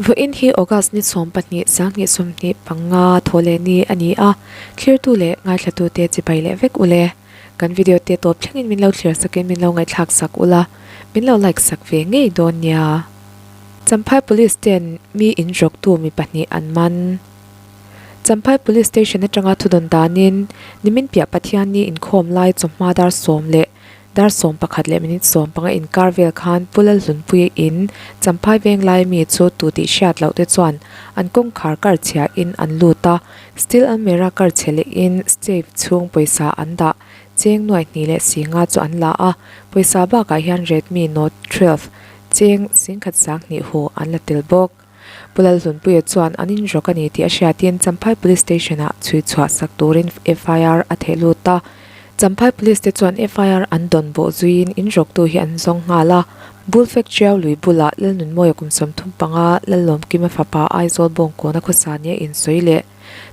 Vawiin hi August ni 12 2025 thawhleh ni a ni a, thlirtu leh ngaithlatute chibai leh vek ule. Kan video te tawp thlengin min lo thlir sakin min lo ngaihthlak sak ula, min lo like sak ve ngei dawn nia. Champhai Police ten mi inrawktu mi pahnih an man. Champhai Police Station atanga thudawn danin nimin piah Pathianni inkhawm lai chawhma dar sawm leh dar 11 leh minute 15 inkar vel khan Pu Lalhlunpuia in Champhai Venglai mi chu tu tih hriat loh te chuan an kawngkhar kar chhia in an lut a, steel almirah kar chhe leh in safe chhung pawisa an dah cheng nuai hnih leh singa chu an la a, pawisa bakah hian Redmi Note 12 cheng singkhat sanghnih hu an la tel bawk. Pu Lalhlunpuia chuan an inrawk a ni tih a hriatin Champhai Police Station-ah chhui chhuah sak turin FIR a theh lut a. Champhai Police te chuan FIR an dawn bawh zuiin inrawktu hi an zawng nghal a. Bulfek Triau lui bulah Lalnunmawia kum 35, Lallawmkima fapa Aizawl Bawngkawna khawsa nia insawi leh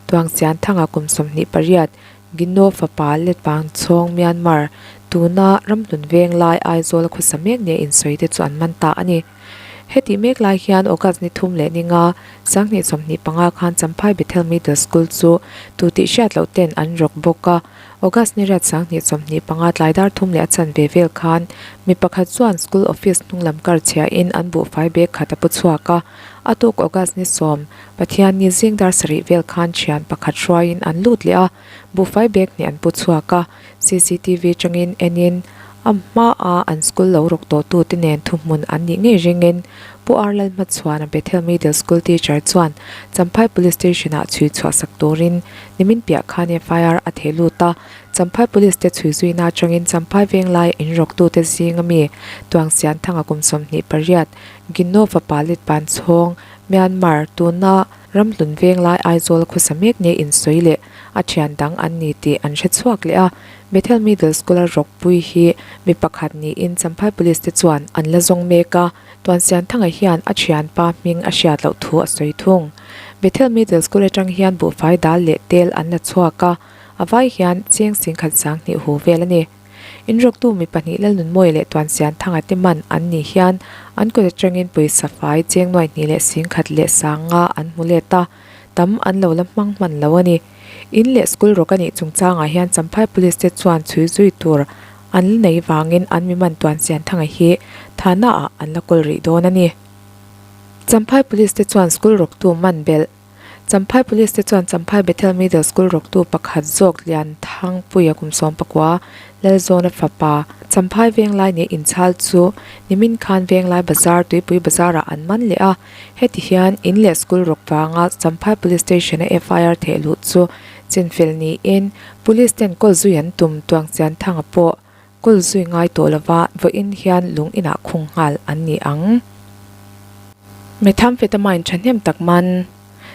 Tuangsianthanga kum 28, Ginno fapa Letpang Chhawng Myanmar tuna ramhlun veng lai Aizawla khawsa mek nia insawi te chu an man ta a ni. Hetih mek lai hian August ni thum leh ni nga, 2025 khan Champhai Bethel Middle School chu tu tih hriat loh ten an rawk bawk a. August ni riat 2025 tlai dar thum leh a chan ve vel khan mi pakhat chuan school office hnung lam kar chhia in an buhfai bag khat a pu chhuak a. A tuk August ni sawm, Pathianni zing dar sarih vel khan thian pakhat hruaiin an lut leh a, buhfai bag hnih an pu chhuak a. CCTV tangin enin a hmaa an school lo rawk tawhtute nen thuhmun an nih ngei ringin Pu R Lalhmachhuana Bethel Middle School teacher chuan Champhai Police Station-ah chhui chhuah sak turin nimin piah khan FIR a theh lut a. Champhai Police te chhui zuina atangin Champhai Venglai inrawktute zinga mi Tuangsianthanga kum 28, Ginno fapa Litpan chhawng, Myanmar, tuna ramhlun venglai Aizawl khawsa mek nia insawi leh a thian dang an ni tih an hre chhuak leh a. Bethel Middle School-a rawkpui hi mi pakhat niin Champhai Police te chuan an la zawng mek a, Tuansianthanga hian a thianpa hming a hriat loh thu a sawi thung. Bethel Middle School atang hian buhfai dal leh tel an la chhuak a, a vai hian cheng singkhat sanghnih hu vel a ni. Inrawktu mi pahnih Lalnunmawia leh Tuansianthanga te man an nih hian an kut atangin pawisa fai cheng nuai hnih leh singkhat leh sanga an hmu let a, tam an lo la hmang hman lo a ni. In leh school rawk a nih chungchangah hian Champhai Police te chuan chhui zui tur an la nei vangin an mi man Tuansianthanga hi thana ah an la kawl rih dawn a ni. Champhai Police te chuan school rawktu man belh Champhai Police te chuan Champhai Bethel Middle School rawktu pakhat zawk Lianthangpuia kum 19, Lalzawna fapa, Champhai Venglai nia inchhal chu nimin khan Venglai Bazar, Tuipui Bazar-ah an man leh a. Heti hian in leh school rawk vanga Champhai Police Station-a FIR theh luh chu chinfel niin Police ten kawl zui an tum Tuangchianthanga pawh kawl zui ngai tawh lova vawiin hian lung inah khung nghal an ni ang. Methamphetamine thahnem tak man.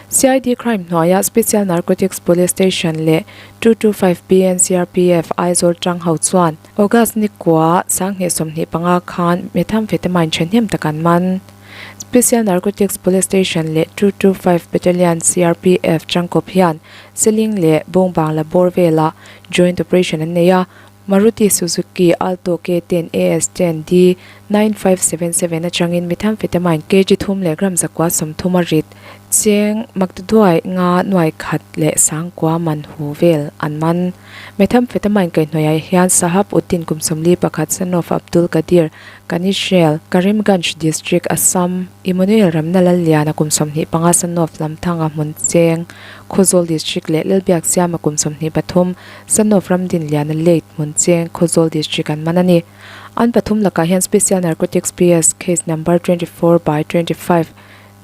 CID Crime hnuaia Special Narcotics Police Station leh 225 BN CRPF Aizawl tang ho chuan August ni kua 2025 khan methamphetamine thahnem tak an man. Special Narcotics Police Station leh 225 Battalion CRPF tangkawp hian Seling leh Bawngbangla bawr velah joint operation an nei a, Maruti Suzuki Alto K ten AS ten D 9577 atangin methamphetamine kg thum leh gram zakua 30 a rit cheng maktaduai nga nuai khat leh sangkua man hu vel an man. Methamphetamine kaihhnawih ah hian Sahab Uddin kum 41 son of Abdul Kadir Kanishel, Karimganj District, Assam, Immanuel Ramna Lalliana kum 25 son of Lamthanga hmun cheng Khawzawl District leh Lalbiak Siama kum 23 Son of Ramdinliana Late hmun cheng Khawzawl District an man a ni. An pathum lakah hian Special Narcotics PS Case Number 24 by 25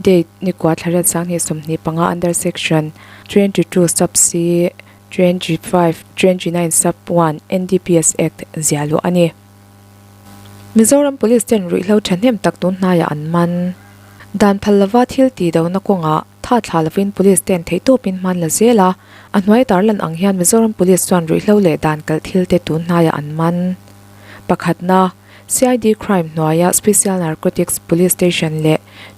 Date ni kua thla riat 2025 Under Section 22 Sub C 25 29 Sub 1 NDPS Act ziah luh a ni. Mizoram Police ten ruihhlo thahnem tak tun hnaiah an man. Dan phal lova thil tih dohna kawngah tha thla lovin Police ten theihtawpin hman la zel a, a hnuai tarlan ang hian Mizoram Police chuan ruihhlo leh dan kalh thil te tun hnaiah an man. Pakhatna, CID Crime hnuaia Special Narcotics Police Station leh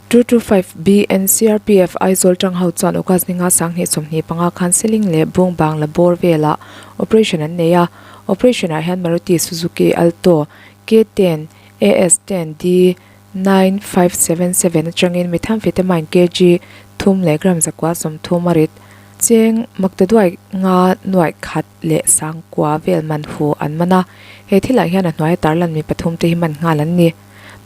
225 BN CRPF Aizawl tang ho chuan August ni nga 2025 khan Seling leh Bungbangla bawr velah operation an nei a, Operation ah hian Maruti Suzuki Alto K ten AS ten D. 9577 atangin methamphetamine kg thum leh gram zakua 30 a rit. Cheng maktaduai nga nuaih khat leh sangkua vel man hu an man a, he thilah hian a hnuaia tarlan mi pathum te hi man nghal an ni.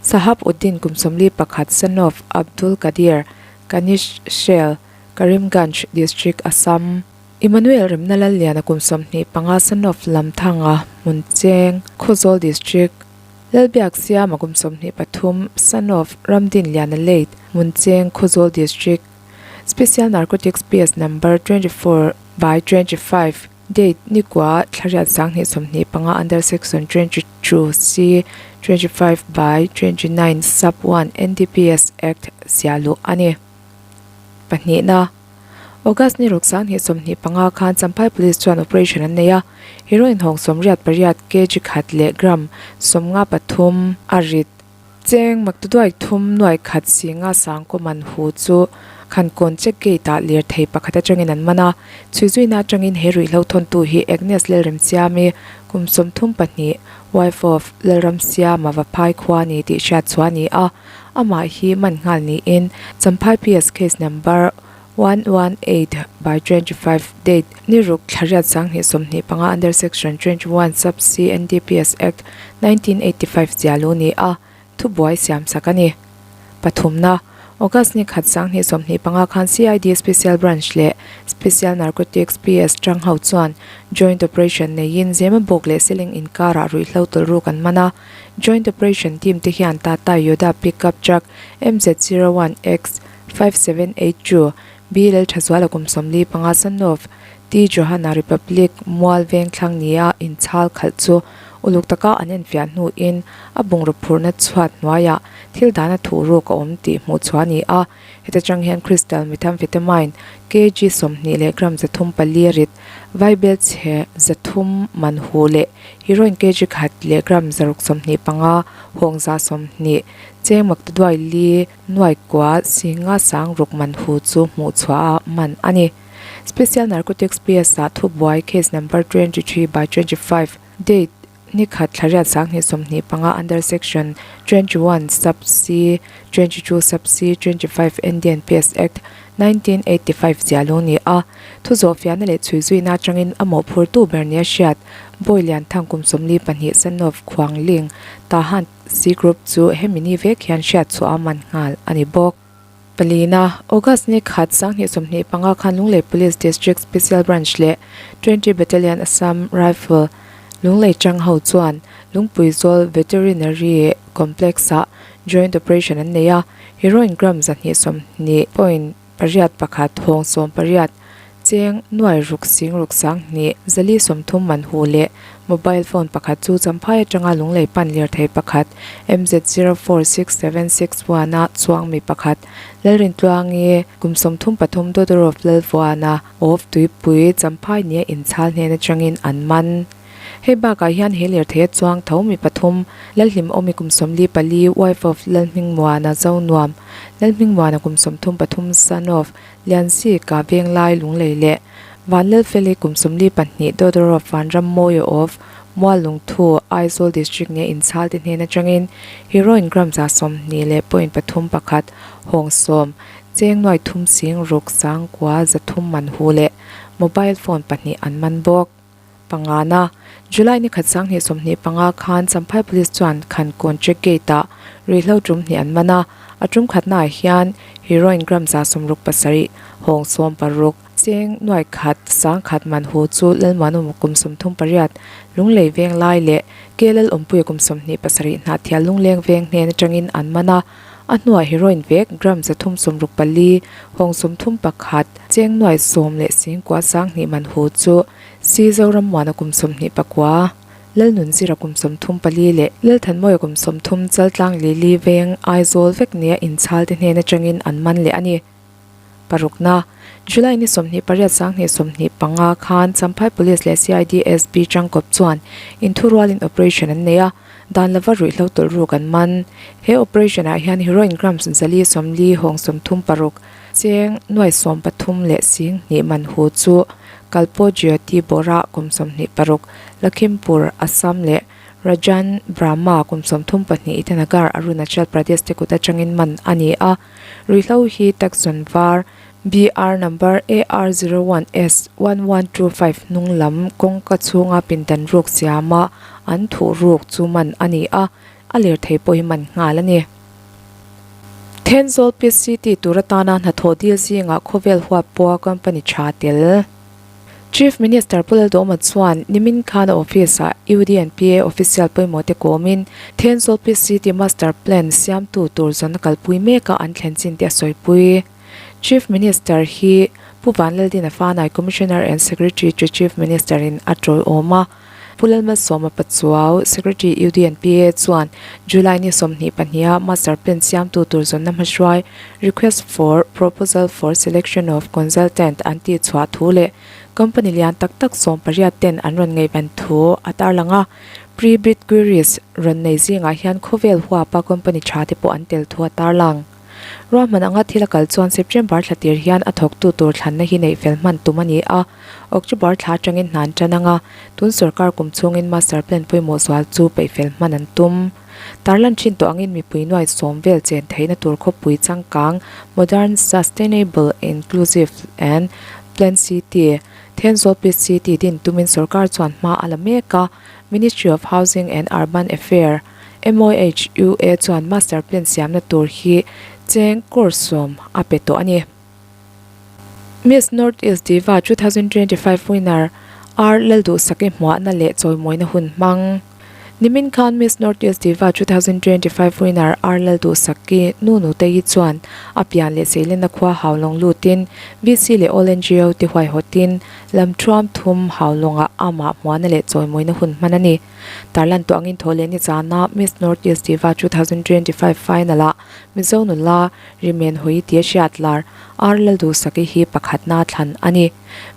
Sahab Uddin kum 41 son of Abdul Kadir, Kanish Shell, Karimganj District, Assam. Emmanuel Remna Lalliana kum 25 son of Lamthanga, Hmuncheng, Khawzawl District. Lalbiak Siama kum 23 son of Ramdin Liana Late, Hmuncheng, Khawzawl District. Special Narcotics PS Number 24 by 25 date nikua thlariat 2025 under section 22 C 25 by 29 sub 1 NDPS Act ziahluh a ni. Pahnihna, August ni ruk 2025 khan Champhai Police chuan operation an nei a, heroin hawng 88 kg khat leh gram 53 a rit. Cheng maktuduai thum nuai khat singa sangkaw man hu chu Khankawn check gate ah lirthei pakhat atangin an man a, chhuizuina atangin he ruihhlo thawntu hi Agnes Lalremsiami kum 32, wife of Lalramsiama Vaphai khua ni tih hriat chhuah a ni a, amah hi man nghal niin Champhai PS case number 118 by 25 date ni ruk thlariat 2025 under section 21 sub C NDPS Act 1985 ziahluh ni a, thubuai siam sak a ni. Pathumna, August ni khat 2025 khan CID Special Branch leh Special Narcotics PS tang ho chuan Joint Operation neiin Zemabawk leh Seling inkarah ruihhlo tawlhruk an man a. Joint Operation team te hian Tata Yoda pickup truck MZ01X 5782, B Lalthazuala kum 45 son of T Johanna Republic Mual Vengthlang nia inchhal khalh chu uluk taka an enfiah hnuin a bungraw phurhna chhuat hnuaiah thil dana thuh ruk a awm tih hmuh chhuah a ni a. Heta chang hian crystal methamphetamine kg 20 leh gram 304 rit, vaibel chhe 300 man hu leh heroin kg khat leh gram 625, hawng 120, cheng maktaduai li, Nuai kua singa sang ruk man hu chu hmuh chhuah a man a ni. Special Narcotics PS ah thubuai case number 23 by 25 date ni khat thlariat 2025 under section 21 sub c 22 sub c 25 Indian PS Act 1985 ziahluh ni a. Thu zawhfiahna leh chhuizuina atangin a mawhphurtu ber nia hriat Bawi Lianthang kum 42 son of Khuangling Tahan C Group chu hemi ni vek hian hriat chhuah a man nghal a ni bawk. Palina, August ni khat 2025 khan Lunglei Police District Special Branch leh 20 Battalion Assam Rifle Lunglei tang ho chuan Lungpui Zawl Veterinary Complex ah Joint Operation an nei a, heroin gram 220 point pariat pakhat hawng 18 cheng nuai ruk sing ruk 2000 430 man hu leh mobile phone pakhat chu Champhai atanga Lunglei pan lirthei pakhat MZ 046761 a chuang mi pakhat Lalrintluangi kum 33 daughter of Lalvuana of Tuipui Champhai nia inchhal hnen atangin an man. Hei bakah hian he lirthei a chuang tho mi pathum, Lalhlimawmi kum 44, wife of Lalhmingmuana Zonuam, Lalhmingmuana kum 33, son of Liansi Ka Venglai Lunglei leh Vanlalfeli kum 42, daughter of Vanrammawia of Muallungthu, Aizawl District nia inchhal te hnen atangin heroin gram 20 leh point pathum pakhat, hawng sawm, cheng nuai thum sing ruk sangkua 300 man hu leh mobile phone pahnih an man bawk. Pangana, July ni khat 2025 khan Champhai Police chuan Khankawn check gate ah ruihhlo tum hnih an man a, a tum khatnaah hian heroin gram 67, hawng 16, cheng nuai khat 10,000 man hu chu Lalmuanawma kum 38, Lunglei veng lai leh Kelal Awmpuia kum 27 Hnahthial Lungleng veng hnen atangin an man a, a hnuah heroin vek gram 364, hawng 31, cheng nuai sawm leh singkua 20 man hu chu Si Zorammuana kum 29, Lalnunzira kum 34 leh Lalthanmawia kum 30 Chaltlang Lili veng Aizawl vek nia inchhal te hnen atangin an man leh a ni. Parukna, July ni 28 2025 khan Champhai Police leh CIDSB tangkawp chuan inthurualin operation an nei a, dan lova ruihhlo tawlh ruk an man. He operation ah hian heroin grams 440 hawng 36, Cheng nuai 13 leh 20 man hu chu Kalpo Jyoti Bora kum 26, Lakhimpur, Assam leh Rajan Brahma kum 32 Itanagar, Arunachal Pradesh te kut atangin man a ni a. Ruihhlo hi Tucson var BR number AR 01 S 1125 hnung lam kawngka chhunga pindan ruk siama an thuh ruk chu man a ni a, a lirthei pawh hi man nghal a ni. Thenzawl PCT tur atana hnathawh dil zingah khawvel huap pawha company tha tel. Chief Minister Pu Lalduhawma chuan nimin khan a office-ah UDNPA official pawimawh te kawmin Thenzawl PCT Master Plan siamtu tur zawn a kalpui meka an thlen chin tih a sawipui. Chief Minister hi Pu Vanlaldina Fanai Commissioner and Secretary to Chief Minister in a tawiawm a. Pu Lalmalsawma Pachuau, Secretary UDNPA chuan July ni 22 a Master Plan siamtu tur zawnna hmahruai Request for Proposal for Selection of Consultant an tih chhuah thu leh company lian tak tak 18 ten an rawn ngaihven thu a tarlang a. Pre-bid queries rawn nei zingah hian khawvel huapa company tha te pawh an tel thu a tarlang. Ruahman anga thil a kal chuan September thla tir hian a thawktu tur thlanna hi neih fel hman tum a ni a, October thla atangin hna an tan anga, tun sorkar kum chhungin master plan pawimawh zual chu peih fel hman an tum. Tarlan thin tawh angin mipui nuai sawm vel chen theihna tur khawpui changkang, Modern, Sustainable, Inclusive and Planned City, Thenzawl Peace City din tumin sorkar chuan hma a la mek a, Ministry of Housing and Urban Affair, MOHUA chuan master plan siamna tur hi cheng crore 10 a pe tawh a ni. Miss North East Diva 2025 winner R Lalduhsaki hmuahna leh chawimawina hun hmang. Nimin khan Miss North East Diva 2025 winner R Lalduhsaki nu Nutei chuan a pian leh seilenna khua Haulawng lutin VC leh All NGO te huaihawtin lam thuam thum Haulawngah amah hmuahna leh chawimawina hun hman a ni. Tarlan tawh angin thaw leh ni zana Miss North East Diva 2025 final-ah Mizo nula Rimen Hui tia hriat lar R Lalduhsaki hi pakhatna thlan a ni.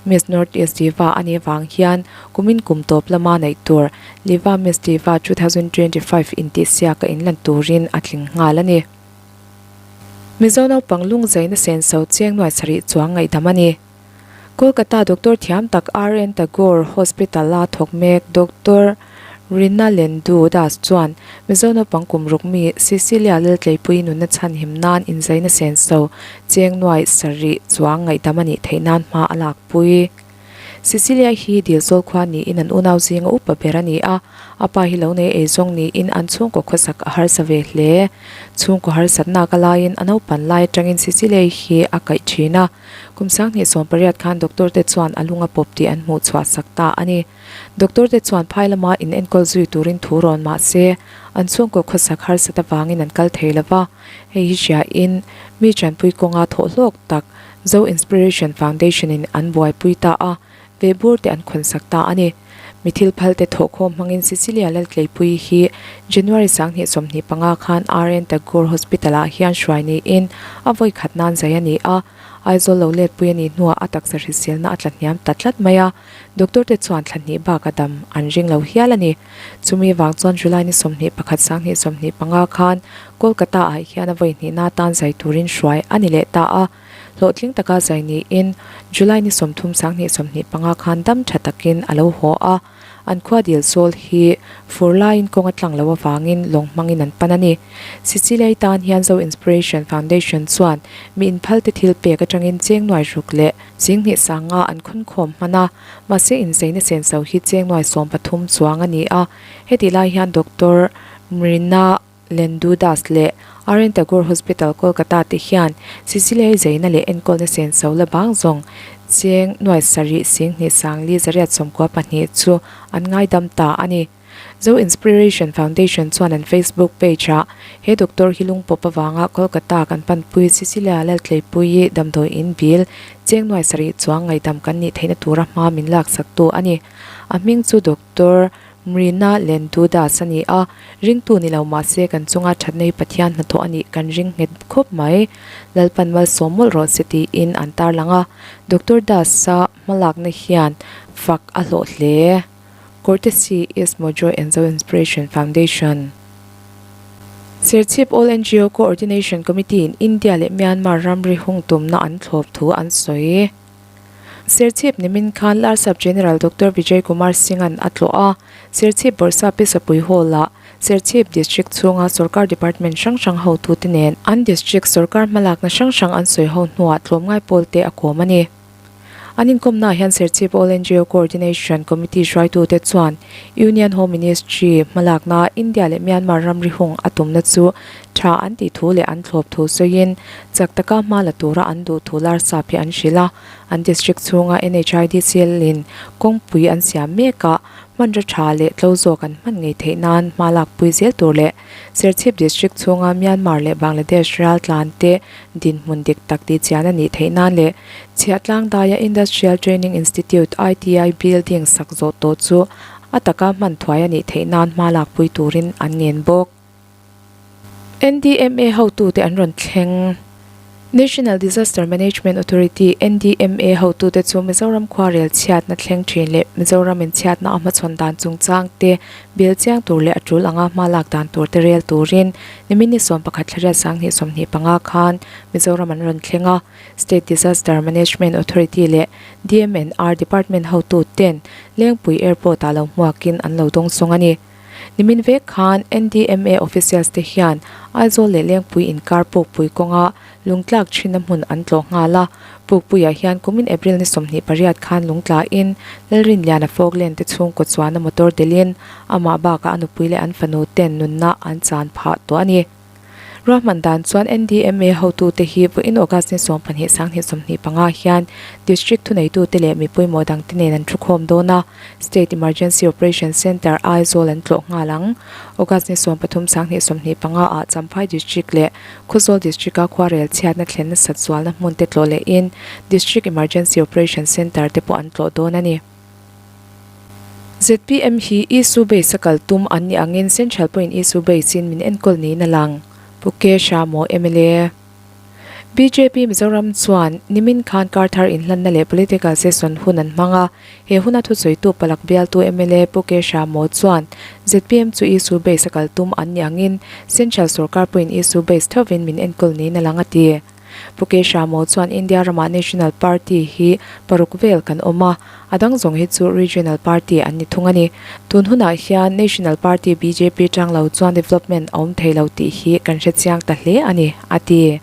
Miss North East Diva a nih avang hian kumin kum tawp lama neih tur Liva Miss Diva 2025 intihsiaka inlan turin a tling nghal a ni. Mizo naupang lungzaina senso cheng nuai sarih chuang ngaihdam a ni. Kolkata doctor thiam tak RN Tagore Hospital-a thawk mek Doctor Rina Lendu Das chuan Mizo naupang kum ruk mi Cecilia Laltleipui nunna chhanhim nan inzaina senso cheng nuai sarih chuang ngaihdam a nih theih nan hma a lakpui. Cecilia hi Dilzawl khua niin an unau zinga upa ber a ni a, a pa hi lo nei eizawng niin an chhungkaw khawsak a harsa ve hle. Chhungkaw harsatnak a laiin a naupan lai atangin Cecilia hi a kaih thin a. Kum 2018 khan doctor te chuan a lung a pawp tih an hmuh chhuah sak ta a ni. Doctor te chuan phai lama in enkawl zui turin thu rawn mah se, an chhungkaw khawsak harsat avangin an kal thei lo va. Hei hi hria in mi tanpui kawnga thawh hlawk tak Zo Inspiration Foundation in an buaipui ta a, vehbur te an khawn sak ta a ni. Mi thil phal te thawhkhawm hmangin Cecilia Laltleipui hi January 2025 khan RN Tagore Hospital ah hian hruai niin a vawi khat nan zai a ni a, Aizawl lo letpui a nih hnuah a taksa hriselna a tla hniam ta tlat mai a, doctor te chuan thla hnih bak a dam an ring lo hial a ni. Chumi vang chuan July ni 21 2025 khan Kolkata ah hian a vawi hnihna atan zai turin hruai a ni leh ta a. Hlawhtling taka zai niin July ni 30 2025 khan dam tha takin a lo haw a, an khua dil sawl hi fur laiin kawng a tlang lo avangin lawng hmangin an pan a ni. Sicily tan hian Zo Inspiration Foundation chuan mi inphal te thil pek atangin cheng nuai ruk leh 20 sanga an khawnkhawm hman a, mahse inzeina senso hi cheng nuai 13 chuang a ni a, hetih lai hian Doctor Mrina Lendu Das leh RN Tagore Hospital, Kolkata te hian Sicily zeina leh enkawlna senso la bang zawng cheng nuai sarih 20 sangli zariat 92 chu an ngaidam ta a ni. Zo Inspiration Foundation chuan an Facebook page-ah he doctor hi lungpawp avanga Kolkata kan panpui Cecilia Laltleipuii damdawi in bil cheng nuai sarih chuang ngaihdam kan nih theihna tura hma min laksaktu a ni. A hming chu Doctor Mrina Lendu Das a ni a, ringtu ni lo mahse kan chunga thatna hi Pathian hnathawh a nih kan ring nghet khawp mai. Lalpan malsawm mawlh rawh se tiin an tarlang a, Doctor Das-a hmalakna hian fak a hlawh hle. Courtesy East Mojo and Zo Inspiration Foundation. Serchhip All NGO Coordination Committee in India leh Myanmar ramri hung tumna an thlawp thu an sawi. Serchhip nimin khan Larsap General Doctor Vijay Kumar Singh-a'n a tlawh a, Serchhip Bawrhsa Pisapui Hall-ah Serchhip District chhunga sorkar department hrang hrang hotute nen an district sorkar hmalakna hrang hrang an sawi ho hnuah tlawmngai pawlte a kawm a ni. An inkawmnaah hian Serchhip All NGO Coordination Committee hruaitute chuan Union Home Ministry hmalakna India leh Myanmar ramri hung a tumna chu tha an tih thu leh an thlawp thu sawiin chak taka hma la tura an duh thu larsap hi an hrilh a. An district chhunga NHIDCL in kawngpui an siam mek a, hmanraw tha leh tlo zawk an hman ngei theih nan hma lakpui zel tur leh Serchhip District chhunga Myanmar leh Bangladesh raltlan te dinhmun dik tak tih chian a nih theih nan leh Chhiahtlang daia Industrial Training Institute, ITI, building sak zawh tawh chu a taka hman thuai a nih theih nan hma lakpui turin an ngen bawk. NDMA hotute an rawn thleng. National Disaster Management Authority, NDMA, hotute chu Mizoram khuarel chhiatna thleng thin leh Mizoram in chhiatna a hmachhawn dan chungchang te bel chiang tur leh a tul anga hma lak dan tur te rel turin nimin ni 11 thla riat 2025 khan Mizoram an rawn thleng a. State Disaster Management Authority leh DMNR Department hotuten Lengpui Airport ah lo hmuakin an lo dawngsawng a ni. Nimin vek khan NDMA officials te hian Aizawl leh Lengpui inkar Pukpui kawnga lungtlak thinna hmun an tlawh nghal a. Pukpuiah hian kumin April ni 28 khan lungtlain Lalrinliana Falkland te chhungkaw chuana motor delhin amah bakah a nupui leh an fanu ten nunna an chan phah tawh a ni. Ruahman dan chuan NDMA hotute hi vawiin August ni 12 2025 hian District thuneitute leh mi pawimawh dangte nen an thukhawm dawn a, State Emergency Operation Centre, Aizawl an tlawh nghal ang. August ni 13 2025 ah Champhai District leh Khawzawl District-a khuarel chhiatna thlen nasat zualna hmunte tlawh lehin District Emergency Operation Centre te pawh an tlawh dawn a ni. Zpm hi issue base a kal tum an nih angin Central pawhin issue base in min enkawl niin a lang, Pu Kesha maw mla. Bjp Mizoram chuan nimin khan kar thar inhlanna leh political session hun an hmang a, he huna thusawitu palak bialtu mla Pu Kesha maw chuan zpm chu issue base a kal tum an nih angin Central sorkar pawhin issue base thovin min enkawl niin a lang a ti. Pu Keishamo chuan India ramah National Party hi paruk vel kan awm a, a dang zawng hi chu Regional Party an ni thung a ni. Tun hunah hian National Party bjp tang lo chuan development a awm thei lo tih hi kan hre chiang ta hle a ni, a ti.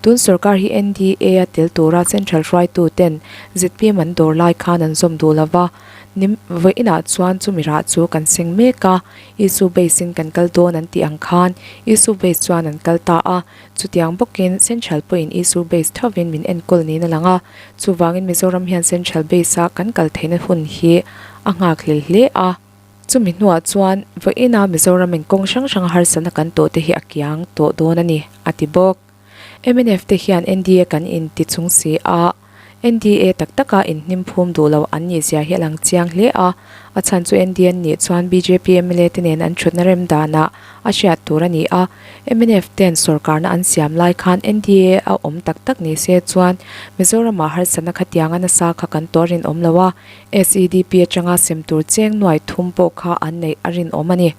Tun sorkar hi NDA a tel tura central hruaitu ten zpm an dawr lai khan an zawm duh lova, nim vawiinah chuan chumi rah chu kan seng mek a, issue base in kan kal dawn an tih ang khan issue base chuan an kal ta a, Chutiang bawkin Central pawhin issue base thovin min enkawl niin a lang a, chuvangin Mizoram hian Central base a kan kal theihna hun hi a nghakhlel hle a. Chumi hnuah chuan vawiina Mizoramin kawng hrang hranga harsatna kan tawh te hi a kiang tawh dawn a ni, a ti bawk. Mnf te hian NDA kan inti chung si a. NDA tak taka inhnim phum duh lo an nih zia hi a lang chiang hle a, a chhan chu NDA nih chuan bjp mla te nen an thutna rem danah a hriat tur a ni a, mnf ten sorkarna an siam lai khan NDA a awm tak tak ni se chuan Mizoramah harsatna khatianga nasa kha kan tawh a rinawm lo a, SEDP atanga sem tur cheng nuai thum pawh kha an neih a rinawm a ni.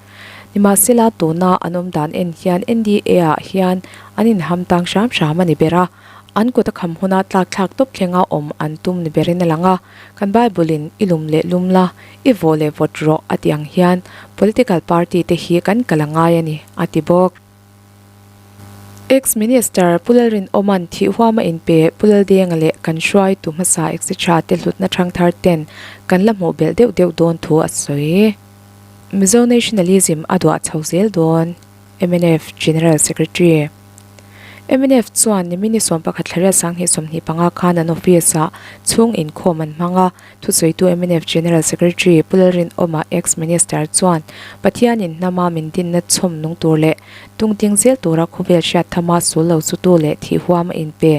Nimahsela tuna an awm dan en hian NDA ah hian an inham tang hram hram a ni ber a. An kut a kham huna tlak thlak tawp thlenga awm an tum ni berin a lang a, kan Bible-in i lum leh lum la, i vawh leh vawt rawh a tih ang hian political party te hi kan kal a ngai a ni, a ti bawk. Ex-Minister Pu Lalrinawma'n thih huama inpe Pu Laldenga leh kan hruaitu hmasa etc te hlutna thangthar ten kan la hmuh belh deuh deuh dawn thu a sawi. Mizo Nationalism a duah chho zel dawn. Mnf General Secretary. Mnf chuan nimin ni 11 thla riat 2025 khan an office-ah chhung inkhawm an hmang a, thusawitu mnf General Secretary Pu Lalrinawma ex-Minister chuan Pathianin hnama min dinna chhawm nung tur leh tungding zel tura khawvel hriat thama sul lo chutu leh thih huam a inpe.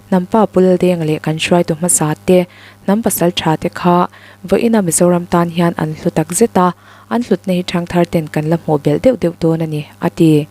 Hnampa Pu Laldenga leh kan hruaitu hmasa te, hnam pasal tha te kha vawiina Mizoram tan hian an hlu tak zet a, An hlutna hi ṭhangthar ten kan la hmuh belh deuh deuh dawn a ni, a ti.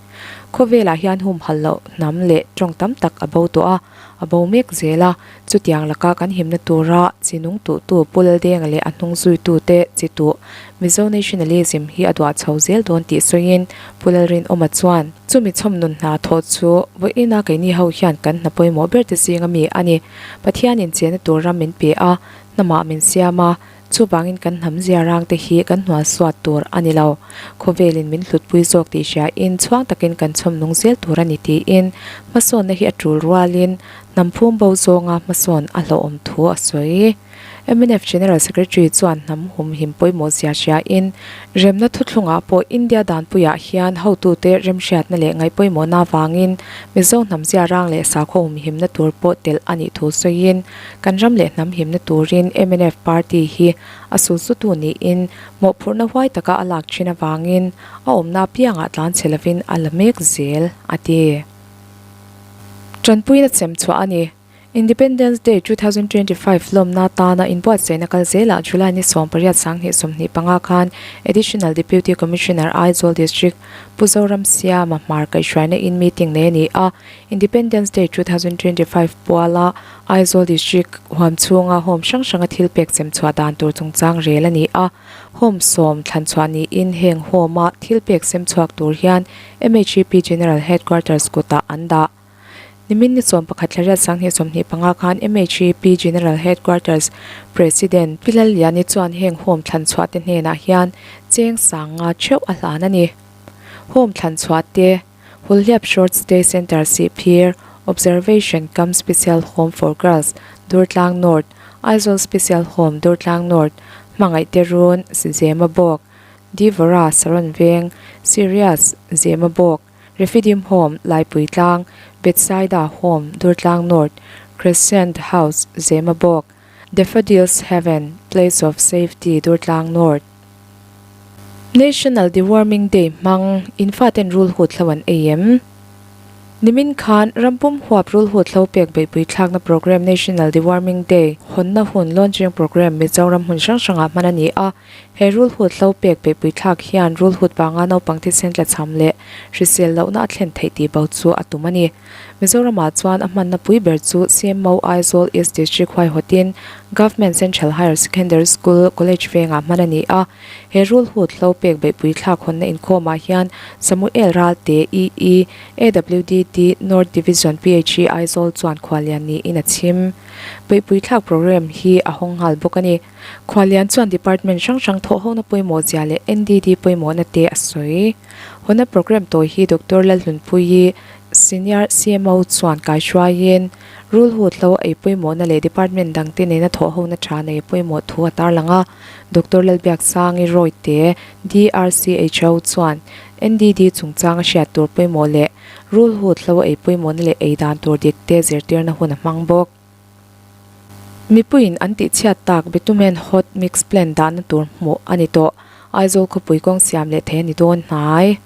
Khawvelah hian humhalh loh hnam leh tawng tam tak a bo tawh a, a bo mek zel a, chutiang laka kan himna tura chi nung tuhtu Pu Laldenga leh a hnung zuitute chi tuh Mizo Nationalism hi a duah chho zel dawn tih sawiin Pu Lalrinawma chuan, Chumi chhawm nun hna thawh chu vawiina keini ho hian kan hna pawimawh ber te zinga mi a ni. Pathianin chenna tur ram min pe a, hnamah min siam a, Chuvangin kan hnam ziarang te hi kan hnual suat tur a ni lo. Khawvelin min hlutpui zawk tih hriain chhuang takin kan chhawm nung zel tur a ni tiin hmasawnna hi a tul rualin hnam phum bo zawnga hmasawn a hlauhawm thu a sawi. Mnf General Secretary chuan hnam humhim pawimawh zia hriain remna thuthlungah pawh India danpuiah hian hotute remhriatna leh ngaihpawimawhna avangin Mizo hnam ziarang leh sakhaw humhimna tur pawh telh a nih thu sawiin Kan ram leh hnam himna turin mnf party hi a sulsutu niin mawhphurhna huai taka a lak thin avangin a awmna apiangah tlan chhe lovin a la mek zel, a ti. Tanpuina chem chhuah a ni. Independence Day 2025 lawmna atana inbuatsaihna kal zelah July ni 18 2025 khan Additional Deputy Commissioner Aizawl District Pu Zoram Siama Hmar kaihhruaina in meeting nei a ni a. Independence Day 2025 puala Aizawl District huam chhunga home hrang hranga thil pek chem chhuah dan tur chungchang rel a ni a. Home sawm thlan chhuah niin heng home a thil pek sem chhuak tur hian MHEP General Headquarters kutah an dah. Nimin ni sawm pakhat thla riat 2025 khan MHEP General Headquarters President Pi Lalliani chuan heng home thlan chhuah te hnenah hian cheng sang nga theuh a hlan a ni. Home thlan chhuah te Hulhliap Short Stay Centre Sihphir, Observation cum Special Home for Girls, Durtlang North, Aizawl Special Home, Durtlang North, Hmangaihte Run, Zemabawk, Divara, Saron Veng, Sirius, Zemabawk, Rephidim Home, Laipuitlang, Bethsaida Home, Durtlang North, Crescent House, Zemabawk, Daffodils Heaven, Place of Safety, Durtlang North. National Deworming Day hmang in faten rulhut hlo an ei em? Nimin khan rampum huap rulhut hlo pek beihpui thlakna programme National Deworming Day hawnna hun launching programme Mizoram hmun hrang hrangah hman a ni a. He rulhut hlo pek beihpui thlak hian rulhut vanga naupang thisen tlachham leh hrisel lohna a thlen theih tih bo chu a tum a ni. Mizoramah chuan a hmanna pui ber chu CMO Aizawl East District huaihawtin Government Central Higher Secondary School College vengah hman a ni a. He rulhut hlo pek beihpui thlak hawnna inkhawmah hian Samuel Ralte, EE, AWDD North Division PHE Aizawl chuan khuallian niin a chhim. Beihpui thlak programme hi a hawng nghal bawk a ni. Khuallian chuan department hrang hrang thawhhona pawimawh zia leh NDD pawimawhna te a sawi. Hawnna programme tawi hi Doctor Lalhlunpuii, Senior CMO chuan kaihruaiin rulhut hlo ei pawimawhna leh department dangte nena thawhhona tha nei pawimawh thu a tarlang a. Doctor Lalbiaksangi Rawite, DRCHO chuan NDD chungchanga hriat tur pawimawh leh rulhut hlo ei pawimawhna leh ei dan tur dik te zirtirna hun a hmang bawk. Mipuiin an tihchhiat tak bitumen hot mix plant dahna tur hmuh a ni tawh. Aizawl khawpui kawng siam leh thei a ni dawn hnai.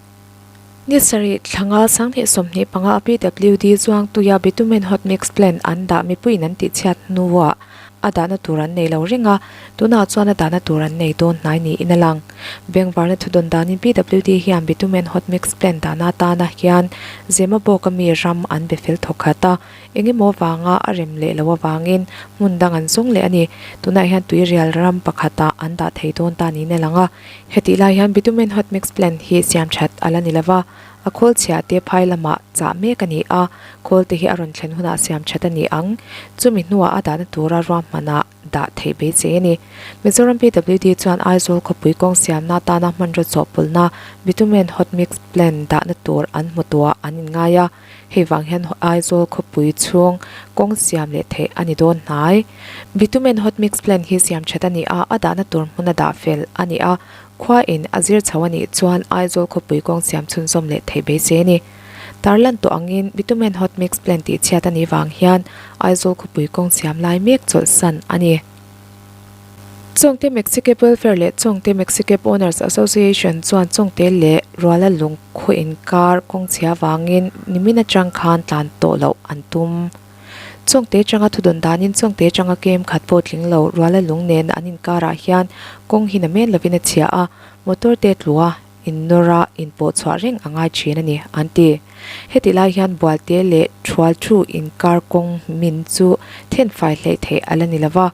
Ni sarih thlanga 2025 a PWD Zuangtuia bitumen hot mix plant an dah mipuiin an tihchhiat hnuah a dahna tur an nei lo reng a, tunah chuan a dahna tur an nei dawn hnai niin a lang. Bengvarna thudawn danin PWD hian bitumen hot mix plant dahna atana hian Zemabawk ami ram an be fel thawk khat a, Eng emaw vanga a rem leh loh avangin hmun dang an zawng leh a ni. Tunah hian tuirial ram pakhatah an dah thei dawn ta niin a lang a. Hetih lai hian bitumen hot mix plant hi siam that a la ni lova, a khawl chhia te phai lamah chah mek a ni a, khawl te hi a rawn thlen hunah siam that a ni ang. Chumi hnuah a dahna tura ruahmanah dah theih beisei a ni. Mizoram PWD chuan Aizawl khawpui kawng siamna atana hmanraw chawhpawlhna bitumen hot mix plant dahna tur an hmu tuah an inngai a. Hei vang hian Aizawl khawpui chhung kawng siam leh theih a ni dawn hnai. Bitumen hot mix plant hi siam that a ni a, a dahna tur hmuna dah fel a ni a, khua in a zir chho a nih chuan Aizawl khawpui kawng siam chhunzawm leh theih beisei a ni. Tarlan tawh angin bitumen hot mix plant tih chhiat a nih vang hian Aizawl khawpui kawng siam lai mek chawlhsan a ni. Chawngte Mexicab Welfare leh Chawngte Mexicab Owners Association chuan Chawngte leh Ruala lungkhaw inkar kawngchhia vangin nimin atang khan tlan tawh loh an tum. Chawngte atanga thudawn danin Chawngte atanga kem khat pawh tling lo Ruala lung nen an inkarah hian kawng hi na men lovin a chhia a, motor te tlua. innawra inpawhchhuah reng a ngai thin a ni, an ti. Heti lai hian Bualte leh Thualthu inkar kawng min chu thenfai hleih theih a la ni lo va,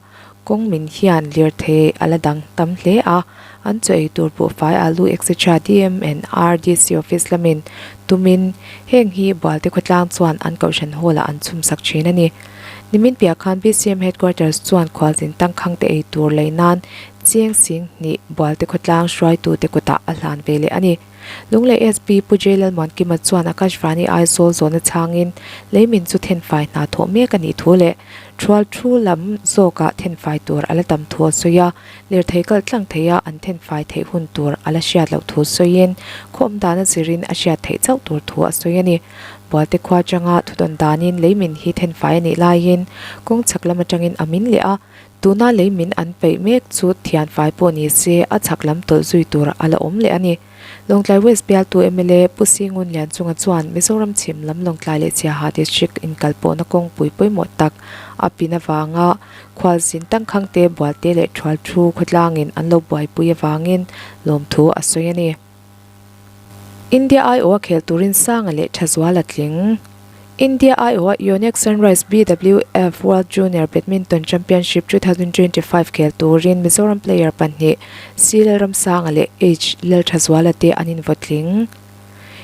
kawng min hian lirthei a la dang tam hle a, an chaw ei tur buhfai alu etc DM and RDC office lamin tumin heng hi Bualte khawtlang chuan an kohhran hall ah an chhumsak thin a ni. Nimin piah khan BCM Headquarters chuan khualzin tangkhangte ei tur lei nan Chieng Sing hnih Bualte khawtlang hruaitute kutah a hlan ve leh a ni. Lunglei SP Pu J Lalmuankima chuan Akashvani Aizawl zawhna chhangin leimin chu thenfai hna thawh mek a nih thu leh thual thu lam zawkah thenfai tur a la tam thu a sawi a, lirthei kal tlang theia an thenfai theih hun tur a la hriat loh thu sawiin khaw awm dana zirin a hriat theih chauh tur thu a sawi a ni. Bualte khua atanga thudawn danin leimin hi thenfai a nih laiin kawng chhak lam atangin a min leh a, Tuna lei min an peih mek chu thianfai pawh ni se a chhak lam tawlh zui tur a la awm leh a ni. Lawngtlai West bialtu mla Pu Singun Lianchunga chuan Mizoram chhim lam Lawngtlai leh Siaha District inkalpawhna kawngpui pawimawh tak a pin avanga khualzin tangkhangte Bualte leh Thualthu khawtlangin an lo buaipui avangin lawmthu a sawi a ni. India aiawha khel turin Sanga leh Thazual a tling. India aiawha Yonex Sunrise BWF World Junior Badminton Championship 2025 khel turin Mizoram player pahnih C Lalramsanga leh H Lalthazuala te an invaw tling.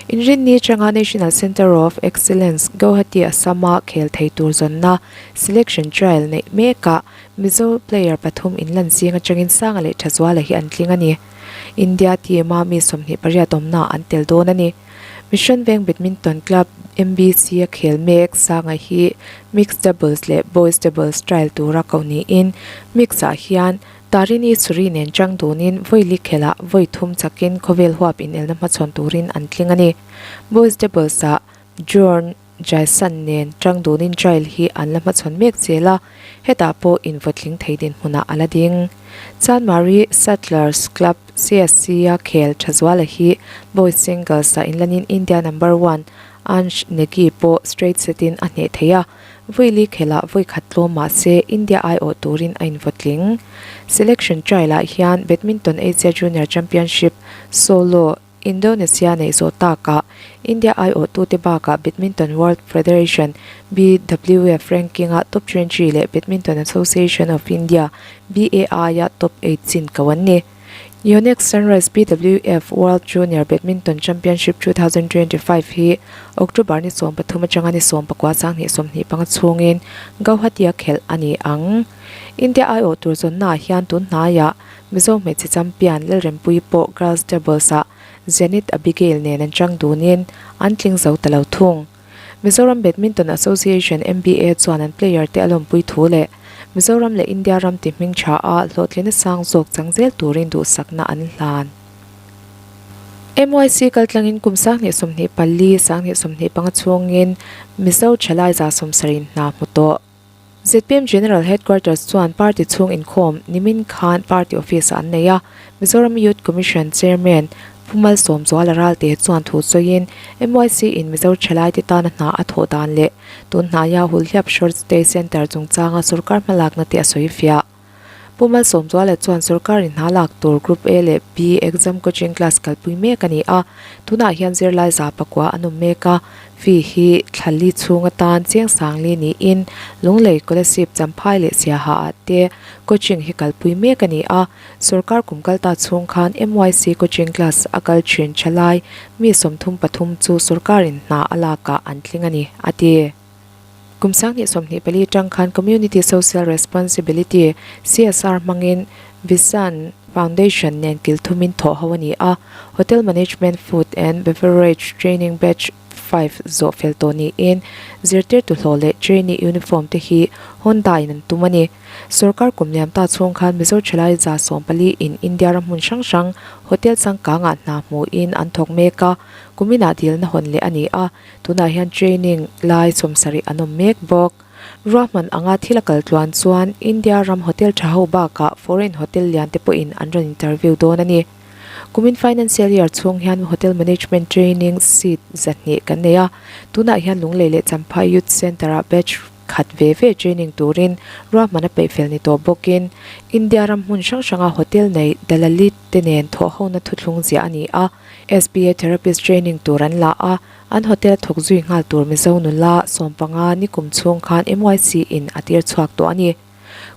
Inrinni atanga National Centre of Excellence, Guwahati, Assam-a khel thei tur zawnna selection trial neih mekah Mizo player pathum inlan zing atangin Sanga leh Thazuala hi an tling a ni. India team-a mi 28 awmna an tel dawn a ni. Mission Veng Badminton Club, MBC, a khel mek Sanga hi Mixed Doubles leh Boys Doubles trial tura koh niin Mix-ah hian Tarini Suri nen chang dunin vawi li khelah vawi thum chakin khawvel huap inelna hmachhawn turin an tling a ni. Boys Doubles-ah Bjorn Jason nen tang dunin trial hi an la hmachhawn mek zel a, hetah pawh invawtling thei dinhmunah a la ding. Chanmari Settlers Club, CSC, a khel Thazuala hi boys singles ah inlanin India number one Ansh Negi pawh straight set in a hneh thei a, vawi li khelah vawi khat tlawm mah se India aiawh turin a invawtling. Selection trial ah hian Badminton Asia Junior Championship solo Indonesia neih zawh takah India aiawhtute bakah Badminton World Federation, BWF, ranking-a top 20 leh Badminton Association of India, BAI-a top eight chin ko an ni. Yonex Sunrise BWF World Junior Badminton Championship 2025 hi October ni 13 atanga ni 19 sanghnih 25 chhungin Gauhati-a khelh a ni ang. India aiawh tur zawnnaah hian tun hnaiah Mizo hmeichhe champion Lalrempuii pawh Girls Doubles ah Zenith Abigail nen an chang dunin an tling zo ta lo thung. Mizoram Badminton Association, MBA, chuan an player te a lawmpui thu leh Mizoram leh India ram ti hming tha a hlawhtlina sang zawk chang zel turin duhsakna an hlan. MYC kaltlangin kum 2024, 2025 chhungin Mizo thalai 70 hna hmu tawh. Zpm General Headquarters chuan party chhung inkhawm nimin khan party office ah an nei a, Mizoram Youth Commission Chairman Pu Malsawmzuala Ralte chuan thu sawiin MYC in Mizo thalaite tana hna a thawh dan leh tun hnaia Hulhliap Short Stay Centre chungchanga sorkar hmalakna te a sawi fiah. Pu Malsawmzuala chuan sorkarin hna lak tur Group A leh B exam coaching class kalpui mek a ni a, tunah hian zirlai 100 an awm mek a, fee hi thla li chhung atan chiang sang li niin Lunglei Kolasib Champhai leh Siaha ah te coaching hi kalpui mek a ni a, sorkar kum kal ta chhung khan MYC coaching class a kal thin thalai mi 33 chu sorkarin hna a lakah an tling a ni, a ti. Kum 2024 tang khan Community Social Responsibility, CSR, hmangin Visan Foundation nen kil thumin thawh ho a ni a, Hotel Management Food and Beverage Training Batch 5 zawh fel tawh niin zirtirtu hlawh leh trainee uniform te hi Honda in an tum a ni. Sorkar kum liam ta chhung khan Mizo thalai 140 in India ram hmun hrang hrang hotel changkangah hna hmuhin an thawk mek a, kuminah dilna hawn leh a ni a. Tunah hian training lai 70 an awm mek bawk. Ruahman anga thil a kal tluan chuan India ram hotel tha ho bakah foreign hotel lian te pawhin an rawn interview dawn a ni. Kumin financial year chhung hian hotel management training seat 200 kan nei a, tunah hian Lunglei leh Champhai Youth Centre-ah batch khat ve ve training turin ruahman a peih fel ni tawh bawkin India ram hmun hrang hranga hotel nei Dalalit te nen thawhhona thuthlung ziah a ni a. SPA Therapist training tur an la a, an hotel thawk zui nghal tur Mizo nula 15 nikum chhung khan MYC in a tir chhuak tawh a ni.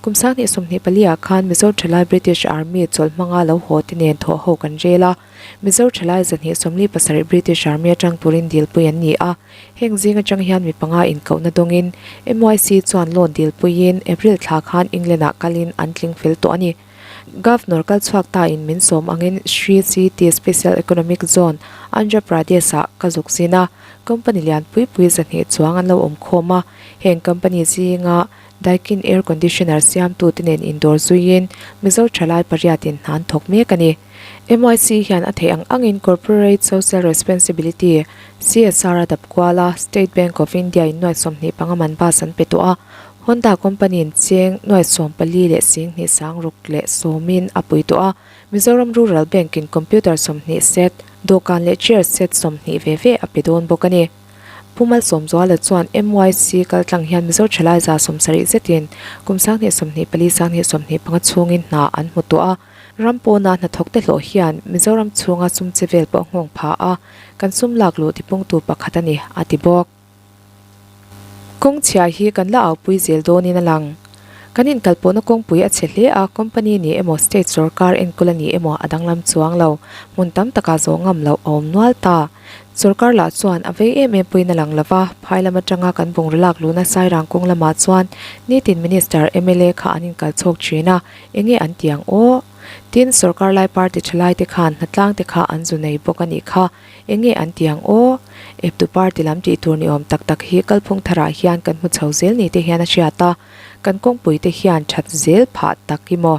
Kum 2024 ah khan Mizo thalai British Army chawlh hmanga lo haw te nen thawh ho kan rel a, Mizo thalai 247 British Army atang turin dilpui an ni a, heng zing atang hian mi panga inkohna dawngin MYC chuan loan dilpuiin April thla khan England ah kalin an tling fel tawh a ni. Governor kal chhuak ta in min sawm angin Sri City Special Economic Zone, Andhra Pradesh ah ka zuk zin a, company lian pui pui 200 chuang an lo awm khawm a, heng company zinga Daikin air conditioner siamtute nen indawr zuiin Mizo thalai pariatin hna an thawk mek a ni. MYC hian a theih ang angin Corporate Social Responsibility, CSR, a dap kual a, State Bank of India in nuai 25 man bus an pe tawh a, Honda company in cheng nuai sawmpali leh 10,000 sang ruk leh sawmin a pui tawh a, Mizoram Rural Bank in computer 20 set, dawhkan leh chair set 20 ve ve a pe dawn bawk a ni. Pu Malsawmzuala chuan MYC kaltlang hian Mizo thalai 70 zetin kum 2024 2025 chhungin hna an hmu tawh a, ram pawna hnathawk te hlawh hian Mizoram chhunga sum che vel pawh nghawng pha a, kan sum lak luh tipungtu pakhat a ni, a ti bawk. Kawng chhia hi kan la aupui zel dawnin a lang. Kan inkalpawhna kawngpui a chhe hle a, company ni emaw state sorkar enkawl a ni emaw a danglam chuang lo, hmun tam takah zawh ngam loh a awm nual ta. Sorkar lah chuan a vei em em pawhin a lang lo va, phai lam atanga kan bungraw lak luhna Sairang kawng lamah chuan nitin Minister, mla kha an inkal chhawk thin a, enge an ti ang aw? Tin, sorkar lai party thalai te khan hnatlang te kha an zu nei bawk a nih kha, enge an ti ang aw? Eptu party lam tih tur ni awm tak tak hi kalphung tharah hian kan hmu chho zel ni te hian a hriat a, kan kawngpui te hian that zel phah tak i maw?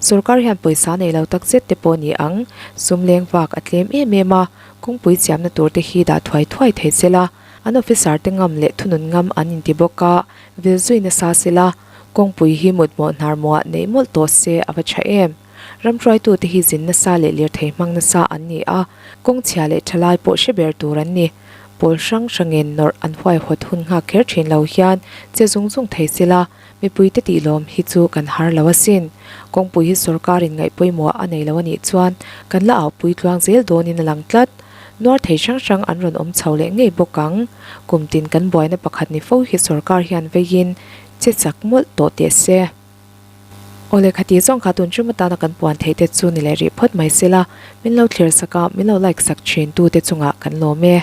Sorkar hian pawisa nei lo tak zet te pawh ni ang, sum leng vak a tlem em em a, kawngpui siamna tur te hi dah thuai thuai thei sela, an officer te ngam leh thunun ngam an inti bawk a, vil zui nasa sela, kawngpui hi mutmawh hnar muah neih mawlh tawh se a va tha em. Ramhruaitu te hi zin nasa leh lirthei hmang nasa an ni a, kawng chhia leh tha lai pawh hre ber tur an ni. Pawl hrang hrangin nawrh an huaihawt hun nghak kher thin lo hian che zung zung thei sela, Mipuite tihlawm hi chu kan har lo asin. Kawngpui hi sorkarin ngaih pawimawh a nei lo a nih chuan kan la aupui tluang zel dawnin a lang tlat. Nuar thei hrang hrang an rawn awm chho leh ngei bawk ang. Kum tin kan buaina pakhat ni fo hi sorkar hian veiin che chak mawlh tawh teh se. Aw lehkha tih zawng kha tun tum atana kan puan theih te chu ni leh rih phawt mai sela, min lo thlir sak a, min lo like sak thin tute chungah kan lawm e.